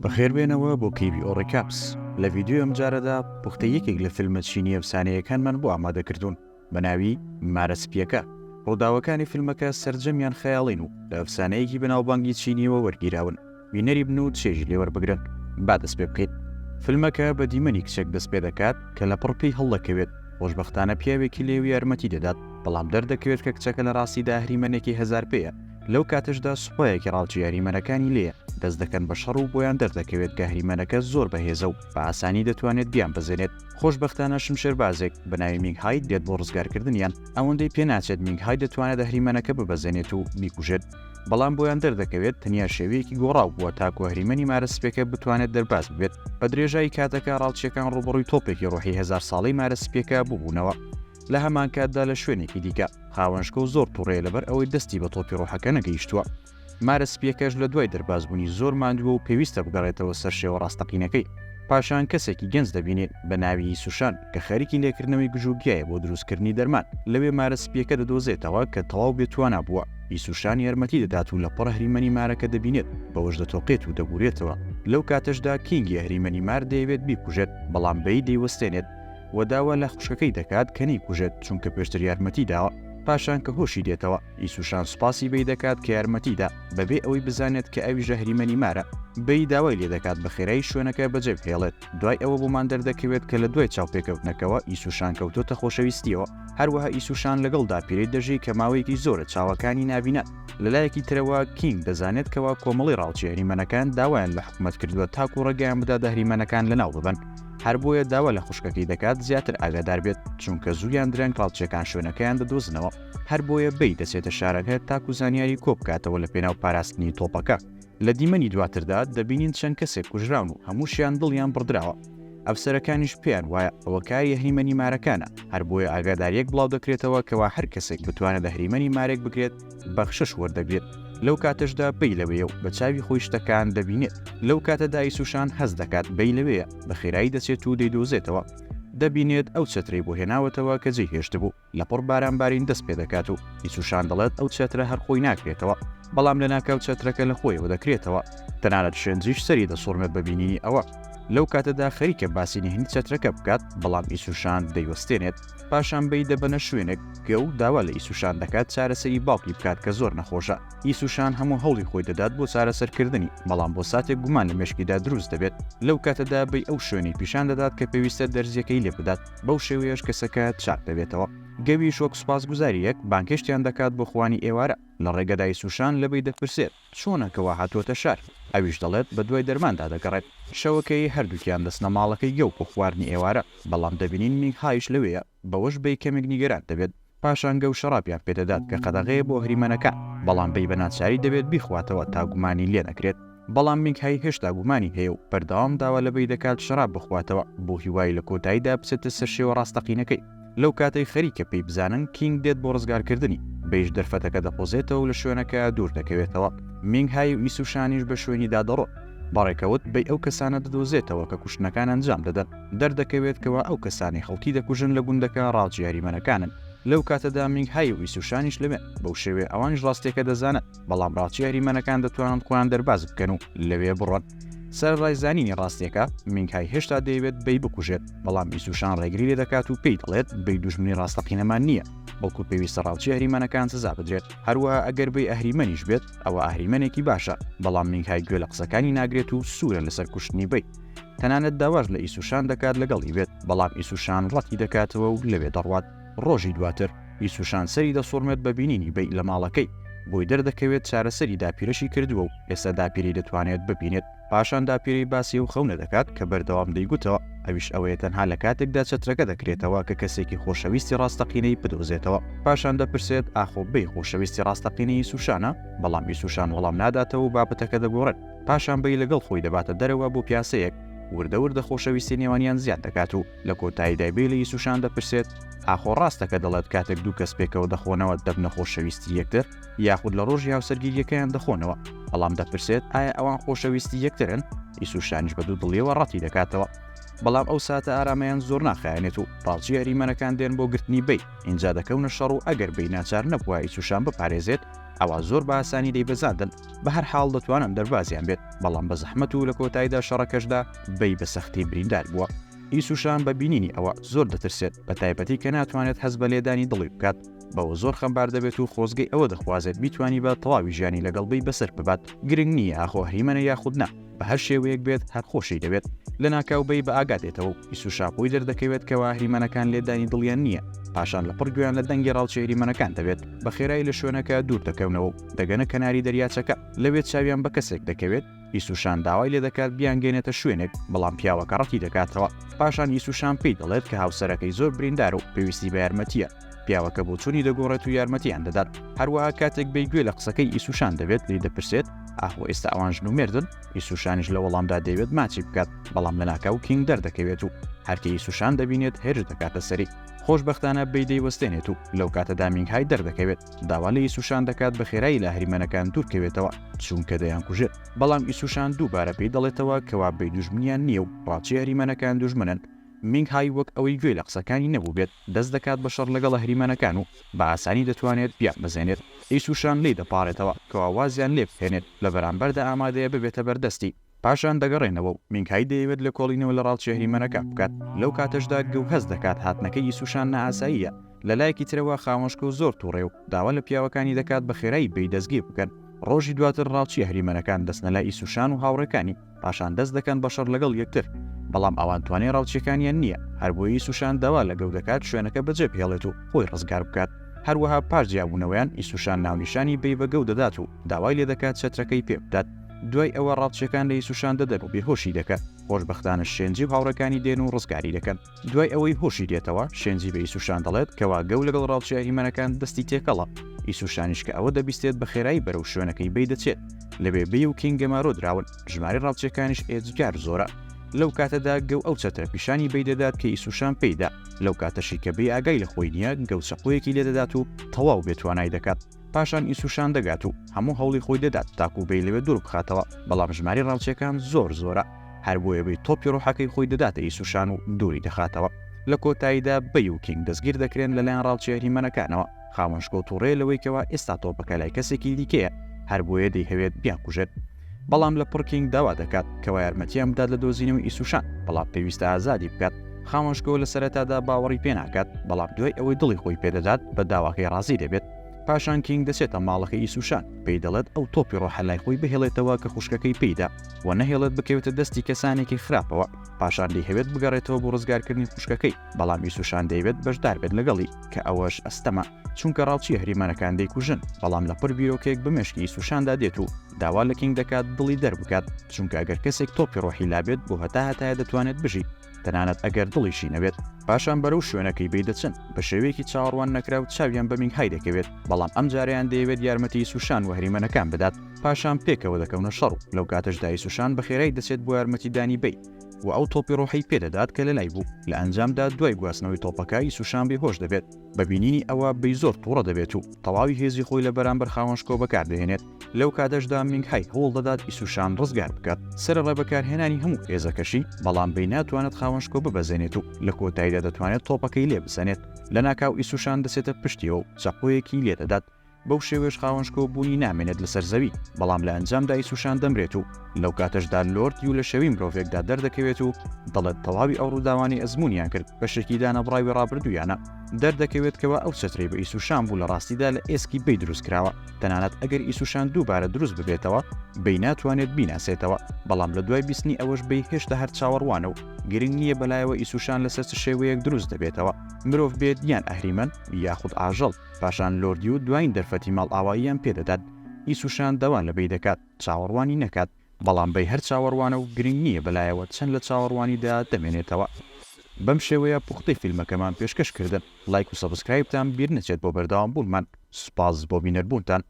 بەخێربێنەوە بۆ KBO Recaps. لە ڤیدیۆی ئەمجارەدا پوختەی یەکێک لە فیلمە چینی ئەفسانەیەکانمان بۆ ئامادەکردوون بە ناوی مارە سپییەکە. ڕووداوەکانی فیلمەکە سەرجەمیان خەیاڵین و لە ئەفسانەیەکی بەناوبانگی چینییەوە وەرگیراون. بینەری بن و چێژی لێ وەربگرن. با دەست پێ بکەین. فیلمەکە بە دیمەنی کچێک دەست پێ دەکات کە لەپڕ پێی هەڵدەکەوێت، خۆشبەختانە پیاوێکی لێ و یارمەتی دەدات، بەڵام دەردەکەوێت کە کچەکە لە ڕاستیدا ئەهریمەنێکی هەزارپێیە. لەو کاتەشدا سوپایەکی ڕاوچی ئەهریمەنەکانی لێیە، دەست دەکەن بە شەڕ و بۆیان دەردەکەوێت کە ئەهریمەنەکە زۆر بەهێزە و بە ئاسانی دەتوانێت بیانبەزێنێت. خۆشبەختانە شمشێربازێک بە ناوی مینگ های دێت بۆ ڕزگارکردنیان، ئەوەندەی پێ ناچێت مینگ های دەتوانێت ئەهریمەنەکە ببەزێنێت و بیکوژێت، بەڵام بۆیان دەردەکەوێت تەنیا شێوەیەکی گۆڕاو بووە تاکو ئەهریمەنی مارە سپیەکە بتوانێت دەرباز ببێت. بە درێژایی کاتەکە ڕاوچیەکان ڕووبەڕووی تۆپێکی ڕۆحی هەزار ساڵەی مارە سپیەکە بووبوونەوە. لە هەمانکاتدا لە شوێنێکی دیکە، خاوەن شکۆ زۆر توڕەیە لەبەر ئەوەی دەستی بە تۆپی ڕۆحەکە نەگەیشتووە. مارە سپییەکەش لە دوای دەربازبوونی زۆر ماندووە و پێویستە بگەڕێتەوە سەر شێوە ڕاستەقینەکەی. پاشان کەسێکی گەنج دەبینێت بە ناوی یسوشان کە خەریکی لێکردنەوەی گژوگیایە بۆ دروستکردنی دەرمان. لەوێ مارە سپییەکە دەدۆزێتەوە کە تەواو بێتوانا بووە. یسوشان یارمەتی دەدات و لەپڕ ئەهریمەنی مارەکە دەبینێت، بەوەش دەتۆقێت و دەبورێتەوە. لەو کاتەشدا کینگی ئەهریمەنی مار دەیەوێت بیکوژێت، بەڵام بەی دەیوەستێنێت. و داوا لە خوشکەکەی دەکات کە نەیکوژێت چونکە پێشتر یارمەتی داوە، پاشان کە هۆشی دێتەوە ئیسوشان سوپاسی بەی دەکات کە یارمەتی دا بەبێ ئەوەی بزانێت کە ئەویش ئەهریمەنی مارە، بەی داوای لێدەکات بە خێرایی شوێنەکە بەجێبهێڵێت، دوای ئەوە بۆمان دەردەکەوێت کە لە دوای چاوپێکەوتنەکەوە ئیسوشان کەوتۆتە خۆشەویستیەوە، هەروەها ئیسوشان لەگەڵ داپیرەی دەژی کە ماوەیەکی زۆرە چاوەکانی نابینان. لەلایەکی ترەوە کینگ دەزانێت کەوا کۆمەڵەی ڕاوچی ئەهریمەنەکان داوایان لە حکومەت کردووە تاکو ڕێگەیان بدات ئەهریمەنەکان لەناو ببەن، هەر بۆیە داوا لە خوشکەکەی دەکات زیاتر ئاگادار بێت، چونکە زوو یان درەنگ ڕاوچیەکان شوێنەکەیان دەدۆزنەوە، هەر بۆیە بەی دەچێتە شارەکە تاکو زانیاری کۆبکاتەوە لە پێناو پاراستنی تۆپەکە. لە دیمەنی دواتردا دەبینین چەند کەسێک کوژراون و هەمووشیان دڵیان بڕدراوە، ئەفسەرەکانیش پێیان وایە ئەوە کاری ئەهریمەنی مارەکانە، هەر بۆیە ئاگاداریەک بڵاودەکرێتەوە کەوا هەر کەسێک بتوانێت ئەهریمەنی مارێک بگرێت بەخشش وەردەگرێت، لەو کاتەشدا بەی لەوێیە و بە چاوی خۆی شتەکان دەبینێت. لەو کاتەدا ئیسوشان هەست دەکات بەی لەوێیە، بە خێرایی دەچێت و دەیدۆزێتەوە. دەبینێت ئەو چەترەی بۆ هێناوەتەوە کە جێی هێشتبوو. لەپڕ باران بارین دەست پێ دەکات و ئیسوشان دەڵێت ئەو چەترە هەر خۆی ناکرێتەوە، بەڵام لەناکاو چەترەکە لە خۆیەوە دەکرێتەوە. تەنانەت شێنجیش سەری دەسوڕمێت بە بینینی ئەوە. لەو کاتەدا خەریکە باسی نهێنی چەترەکە بکات، بەڵام ئیسوشان دەیوەستێنێت. پاشان بەی دەبەنە شوێنێک، گەو داوا لە ئیسوشان دەکات چارەسەری باوکی بکات کە زۆر نەخۆشە. ئیسوشان هەموو هەوڵی خۆی دەدات بۆ چارەسەرکردنی، بەڵام بۆ ساتێک گومان لە مێشکیدا دروست دەبێت. لەو کاتەدا بەی ئەو شوێنەی پیشان دەدات کە پێویستە دەرزییەکەی لێ بدات، بەو شێوەیەش کەسەکە چاک دەبێتەوە. گەویش وەک سوپاسگوزارییەک بانگهێشتیان دەکات بۆ خوانی ئێوارە. لە ڕێگەدا ئیسوشان لە بەی دەپرسێت چۆنە کەوا هاتووەتە شار؟ ئەویش دەڵێت بەدوای دەرماندا دەگەڕێت. شەوەکەی هەردووکیان دەچنە ماڵەکەی گەو بۆ خواردنی ئێوارە، بەڵام دەبینین مینگ هایش لەوێیە، بەوەش بەی کەمێک نیگەران دەبێت. پاشان گەو شەڕابیان پێدەدات کە قەدەغەیە بۆ ئەهریمەنەکان، بەڵام بەی بە ناچاری دەبێت بیخواتەوە تا گومانی لێنەکرێت. بەڵام مینگ های هێشتا گومانی هەیە و بەردەوام داوا لە بەی دەکات شەڕاب بخواتەوە بۆ هیوای لە کۆتاییدا بچێتە سەر شێوە ڕاستەقینەکەی. لەو کاتەی خەریکە پێی بزانن کینگ دێت بۆ ڕزگارکردنی، بەیش دەرفەتەکە دەقۆزێتەوە و لە شوێنەکە دوور دەکەوێتەوە. مینگ های و ئیسوشانیش بە شوێنیدا دەڕۆن. بەڕێکەوت بەی ئەو کەسانە دەدۆزێتەوە کە کوشتنەکان ئەنجام دەدەن. دەردەکەوێت کەوا ئەو کەسانەی خەڵکی دەکوژن لە گوندەکە ڕاوچی هەریمەنەکانن. لەو کاتەدا مینگ های و ئیسوشانیش لەوێن. بەو شێوەیە ئەوانیش ڕاستیەکە دەزانن. بەڵام ڕاوچی ئەهریمەنەکان دەتوانن خۆیان دەرباز بکەن و لەوێ بڕۆن. سەرەڕای زانینی ڕاستیەکە، مینگ های هێشتا دەیەوێت بەی بکوژێت، بەڵام ئیسوشان ڕێگری لێ دەکات و پێی دەڵێت بەی دوژمنی ڕاستەقینەمان نییە، بەڵکو پێویستە ڕاوچی ئەهریمەنەکان سزا بدرێت. هەروەها ئەگەر بەی ئەهریمەنیش بێت، ئەوا ئەهریمەنێکی باشە. بەڵام مینگ های گوێ لە قسەکانی ناگرێت و سوورە لەسەر کوشتنی بەی. تەنانەت داواش لە ئیسوشان دەکات لەگەڵی بێت، بەڵام ئیسوشان ڕەتی دەکاتەوە و لەوێ دەڕوات. ڕۆژی دواتر، ئیسوشان سەری دەسوڕمێت بە بینینی بەی لە ماڵەکەی، بۆی دەردەکەوێت چارەسەری داپیرەشی کردووە و ئێستا داپیرەی دەتوانێت ببینێت. پاشان داپیرەی باسی ئەو خەونە دەکات کە بەردەوام دەیگوتەوە، ئەویش ئەوەیە تەنها لە کاتێکدا چەترەکە دەکرێتەوە کە کەسێکی خۆشەویستی ڕاستەقینەی بدۆزێتەوە. پاشان دەپرسێت ئاخۆ بەی خۆشەویستی ڕاستەقینەی ئیسوشانە؟ بەڵام ئیسوشان وەڵام ناداتەوە و بابەتەکە دەگۆڕێت. پاشان بەی لەگەڵ خۆی دەباتە دەرەوە بۆ پیاسەیەک، وردە وردە خۆشەویستی نێوانیان زیاد دەکات و لە کۆتاییدا بەی لە ئیسوشان دەپرسێت ئاخۆ ڕاستە کە دەڵێت کاتێک دوو کەس پێکەوە دەخۆنەوە دەبنە خۆشەویستی یەکتر یاخود لە ڕۆژی هاوسەرگیریەکەیان دەخۆنەوە، بەڵام دەپرسێت ئایا ئەوان خۆشەویستی یەکترن؟ ئیسوشانیش بە دوو دڵیەوە ڕەتی دەکاتەوە. بەڵام ئەو ساتە ئارامەیان زۆر ناخایەنێت و ڕاوچی ئەهریمەنەکان دێن بۆ گرتنی بەی، ئینجا دەکەونە شەڕ و ئەگەر بەی ناچار نەبوایە ئیسوشان بپارێزێت. ئەوا زۆر بە ئاسانی دەیبەزاندن، بە هەر حاڵ دەتوانن دەربازیان بێت، بەڵام بە زەحمەت و لە کۆتاییدا شەڕەکەشدا بەی بە سەختی بریندار بووە. ئیسوشان بە بینینی ئەوە زۆر دەترسێت، بە تایبەتی کە ناتوانێت هەست بە لێدانی دڵی بکات، بەوە زۆر خەمبار دەبێت و خۆزگەی ئەوە دەخوازێت بیتوانیبا تەواوی ژیانی لەگەڵ بەی بەسەر ببات، گرنگ نییە ئاخۆ هەریمەنە یاخود نا. بە هەر شێوەیەک بێت هەر خۆشی دەوێت. لەناکاو بەی بە ئاگا دێتەوە و ئیسوشا بۆی دەردەکەوێت کەوا ئەهریمەنەکان لێدانی دڵیان نییە، پاشان لەپڕ گوێیان لە دەنگی ڕاوچی ئەهریمەنەکان دەبێت، بە خێرایی لە شوێنەکە دوور دەکەونەوە و دەگەنە کەناری دەریاچەکە، لەوێ چاویان بە کەسێک دەکەوێت، ئیسوشان داوای لێدەکات بیانگەینێتە شوێنێک، بەڵام پیاوەکە ڕەتی دەکاتەوە، پاشان ئیسوشان پێی دەڵێت کە هاوسەرەکەی زۆر بریندارە و پێویستی بە یارمەتییە. پیاوەکە بۆچوونی دەگۆڕێت و یارمەتیان دەدات. هەروەها کاتێک بەی گوێ لە قسەکەی ئیسوشان دەبێت لێی دەپرسێت ئاخۆ ئێستا ئەوان ژن و مێردن؟ ئیسوشانیش لە وەڵامدا دەیەوێت ماچی بکات، بەڵام لەناکاو کینگ دەردەکەوێت و هەرکە ئیسوشان دەبینێت هێرش دەکاتە سەری. خۆشبەختانە بەی دەیوەستێنێت و لەو کاتەدا مینگهای دەردەکەوێت داوا لە ئیسوشان دەکات بە خێرایی لە ئەهریمەنەکان دوورکەوێتەوە چونکە دەیانکوژێت. بەڵام ئیسوشان دووبارە پێی دەڵێتەوە کەوا بەی دوژمنیان نییە و ڕاچی ئەهریمەنەکان دوژمنن. مینگ های وەک ئەوەی گوێی لە قسەکانی نەبووبێت، دەست دەکات بە شەڕ لەگەڵ ئەهریمەنەکان و بە ئاسانی دەتوانێت بیانبەزێنێت. ئیسوشان لێی دەپاڕێتەوە کەوا وازیان لێ بهێنێت، لە بەرامبەردا ئامادەیە ببێتە بەردەستی. پاشان دەگەڕێنەوە و مینگ های دەیەوێت لێکۆڵینەوە لە ڕاوچی ئەهریمەنەکان بکات. لەو کاتەشدا گەو هەست دەکات هاتنەکەی ئیسوشان نائاساییە. لە لایەکی ترەوە خاوەنشکۆ زۆر توڕەیە و داوا لە پیاوەکانی دەکات بە خێرایی بەی دەستگیر بکەن. ڕۆژی دواتر ڕاوچی ئەهریمەنەکان دەچنە لای ئیسوشان و هاوڕێکانی. پاشان دەست دەکەن بە شەڕ لەگەڵ یەکتر، بەڵام ئەوان توانای ڕاوچیەکانیان نییە، هەربۆیە ئیسوشان داوا لە گەو دەکات شوێنەکە بەجێ بهێڵێت و خۆی ڕزگار بکات، هەروەها پاش جیابوونەوەیان ئیسوشان ناونیشانی بەی بە گەو دەدات و داوای لێدەکات چەترەکەی پێ بدات، دوای ئەوە ڕاوچیەکان لە ئیسوشان دەدەن و بێهۆشی دەکەن، خۆشبەختانە شێنجی و هاوڕێکانی دێن و ڕزگاری دەکەن. دوای ئەوەی هۆشی دێتەوە، شێنجی بە ئیسوشان دەڵێت کەوا گەو لەگەڵ ڕاوچی ئەهریمەنەکان دەستی تێکەڵە. ئیسوشانیش کە ئەوە دەبیستێت بە خێرایی بەرەو شوێنەکەی بەی دەچێت. لەوێ بەی و کینگ گەمارۆ دراون، ژمارەی ڕاوچیەکانیش ئێجگار زۆرە. لەو کاتەدا گەو ئەو چەترە پیشانی بەی دەدات کە ئیسوشان پێی دا. لەو کاتەشی کە بەی ئاگای لە خۆی نییە، گەو چەقۆیەکی لێ دەدات و تەواو بێ توانای دەکات. پاشان ئیسوشان دەگات و هەموو هەوڵی خۆی دەدات تاکوو بەی لەوێ دوور بخاتەوە، بەڵام ژمارەی ڕاوچیەکان زۆر زۆرە. هەر بۆیە بەی تۆپی ڕۆحەکەی خۆی دەداتە ئیسوشان و دووری دەخاتەوە. لە کۆتاییدا بەی و کینگ دەستگیر دەکرێن لەلایەن ڕاوچی ئەهریمەنەکانەوە. خاوەن شکۆ توڕەیە لەوەی کەوا ئێستا تۆپەکە لای کەسێکی دیکەیە، هەر بۆیە دەیهەوێت بیانکوژێت. بەڵام لە پڕ کینگ داوا دەکات کەوا یارمەتیان بدات لە دۆزینەوەی ئیسوشان، بەڵام پێویستە ئازادی بکات. خاوەن شکۆ لە سەرەتادا باوەڕی پێ ناکات، بەڵام دوای ئەوەی دڵی خۆی پێ دەدات بە داواکەی ڕازی دەبێت. پاشان کینگ دەچێتە ماڵەکەی ئیسوشان، پێی دەڵێت ئەو تۆپی ڕۆحە لای خۆی بهێڵێتەوە کە خوشکەکەی پێی دا و نەهێڵێت بکەوێتە دەستی کەسانێکی خراپەوە، پاشان دەیهەوێت بگەڕێتەوە بۆ ڕزگارکردنی خوشکەکەی، بەڵام ئیسوشان دەیەوێت بەشدار بێت لەگەڵی، کە ئەوەش ئەستەمە، چونکە ڕاوچی ئەهریمەنەکان دەیکوژن، بەڵام لەپڕ بیرۆکەیەک بە مێشکی ئیسوشاندا دێت و داوا لە کینگ دەکات دڵی دەربکات، چونکە ئەگەر کەسێک تۆپی ڕۆحی لابێت بۆ هەتا هەتایە دەتوانێت بژی. تەنانەت ئەگەر دڵیشی نەبێت. پاشان بەرەو شوێنەکەی بەی دەچن، بە شێوەیەکی چاوەڕوان نەکراو چاویان بە مینگ های دەکەوێت، بەڵام ئەمجارەیان دەیەوێت یارمەتی سوشان و هەریمەنەکان بدات، پاشان پێکەوە دەکەونە شەڕ و لەو کاتەشدا سوشان بە خێرای دەچێت بۆ یارمەتیدانی بەی و ئەو تۆپی ڕۆحەی پێدەدات کە لەلای بوو، لە ئەنجامدا دوای گواستنەوەی تۆپەکە سوشان بێهۆش دەبێت. بە بینینی ئەوە بەی زۆر توڕە دەبێت و تەواوی هێزی خۆی لە بەرامبەر خاوەن شکۆ بەکاردەهێنێت، لەو کاتەشدا مینگ های هەوڵ دەدات ئیسوشان ڕزگار بکات سەرەڕای بەکارهێنانی هەموو هێزەکەشی، بەڵام بەی ناتوانێت خاوەن شکۆ ببەزێنێت و لە کۆتاییدا دەتوانێت تۆپەکەی لێ بسەنێت، لەناکاو ئیسوشان دەچێتە پشتیەوە و چەقۆیەکی لێدەدات. بەو شێوەیەش خاوەن شکۆ بوونی نامێنێت لەسەر زەوی، بەڵام لە ئەنجامدا ئیسوشان دەمرێت و لەو کاتەشدا لۆرد یو لە شێوەی مرۆڤێکدا دەردەکەوێت و دەڵێت تەواوی ئەو ڕووداوانەی ئەزموونیان کرد بەشێکی دانەبڕاوی ڕابردوویانە. دەردەکەوێت کەوا ئەو چەترەی بە ئیسوشان بوو لە ڕاستیدا لە ئێسکی بەی دروست کراوە، تەنانەت ئەگەر ئیسوشان دووبارە دروست ببێتەوە بەی ناتوانێت بیناسێتەوە، بەڵام لە دوای بیستنی ئەوەش بەی هێشتا هەر چاوەڕوانە و گرنگ نییە بەلایەوە ئیسوشان لەسەر چ شێوەیەک دروست دەبێتەوە، مرۆڤ بێت یان ئەهریمەن یاخود ئاژەڵ. پاشان لۆرد یو دواین دەرفەتی ماڵئاواییان پێ دەدات، ئیسوشان داوا لە بەی دەکات چاوەڕوانی نەکات، بەڵام بەی هەر چاوەڕوانە و گرنگ نییە بەلایەوە چەند لە چاوەڕوانیدا دەمێنێتەوە. بەم شێوەیە پوختەی فیلمەکەمان پێشکەش کردن، ڵایک و subscribe تان بیر نەچێت بۆ بەردەوام بوونمان، سوپاس بۆ بینەر بوونتان.